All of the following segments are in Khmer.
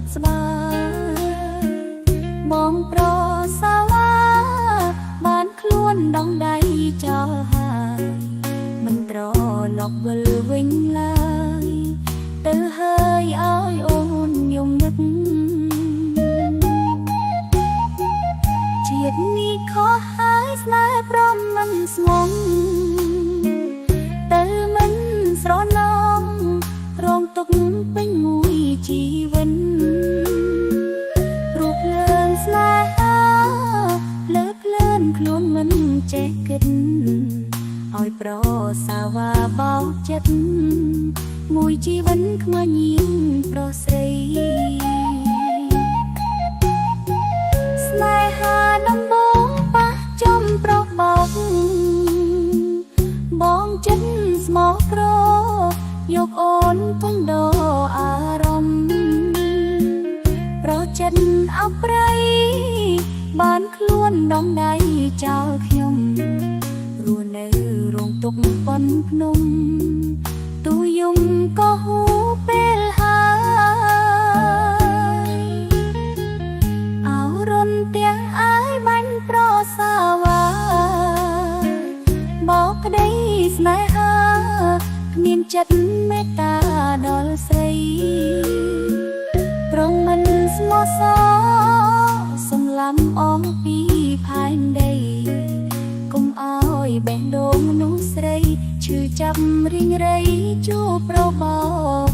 ឥតស្បាយបងប្រសាវ៉ាបានខ្លួនដងដៃចោលហើយមិនត្រឡប់វិលវិញឡើយទៅហើយឲ្យអូនយំនឹកជាតិនេះខុសហើយស្នេហ៍ព្រមមិនស្ងំទៅមិនស្រណងរងទុកពេញមួយជីវិតរូបភ្លើងស្នេហាលើភ្លឿនខ្លួនមិនចេះគិតឲ្យប្រសាវ៉ាបោកចិត្តមួយជីវិតខ្មៅញៀនប្រុសស្រី ស្នេហាដំបងប៉ះចំប្របោកបងចិត្តស្មោះក្រយកអូនទុំដអារម្មណ៍ប្រចិត្តអប្រ័យបានខ្លួនដងដៃចោលខ្ញុំរស់នៅរងទុកប៉ុនភ្នំទូយំក៏ហូពេលហើយ អោរុនទាំងអាយបាញ់ប្រសាវ៉ាបោកក្តីស្នេហាគ្មានចិត្តមេត្តាដល់ស្រីត្រង់មិនស្មោះសរសំឡាំអងពីផែនដីកុំអោយបេះដូងមនុស្សស្រីឈឺចាប់រីងរៃជួបរបោក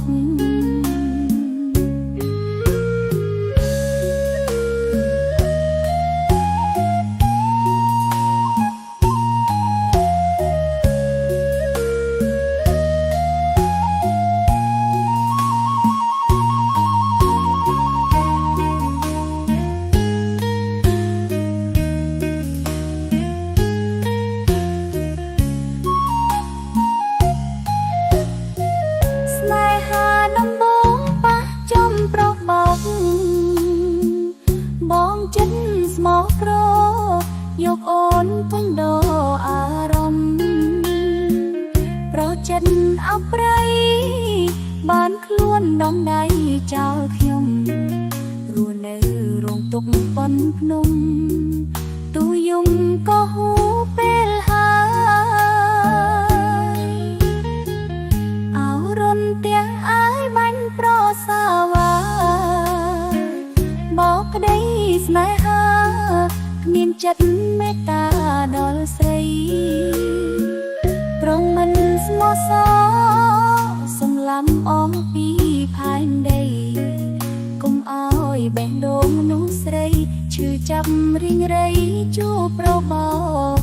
ស្នេហាដំបងប៉ះចំប្របោកបងចិត្តស្មោះក្រយកអូនទុំដអារម្មណ៍ប្រចិត្តអប្រ័យបានខ្លួនដងដៃចោលខ្ញុំរស់នៅរងទុកប៉ុនភ្នំទូយំក៏ហូពេលហើយ អោរុនទាំងអាយបាញ់ប្រសាវ៉ាបោកក្តីស្នេហាគ្មានចិត្តមេត្តាដល់ស្រីត្រង់មិនស្មោះសរសំឡាំអងពីផែនដីកុំអោយបេះដូងមនុស្សស្រីឈឺចាប់រីងរៃជួបរបោក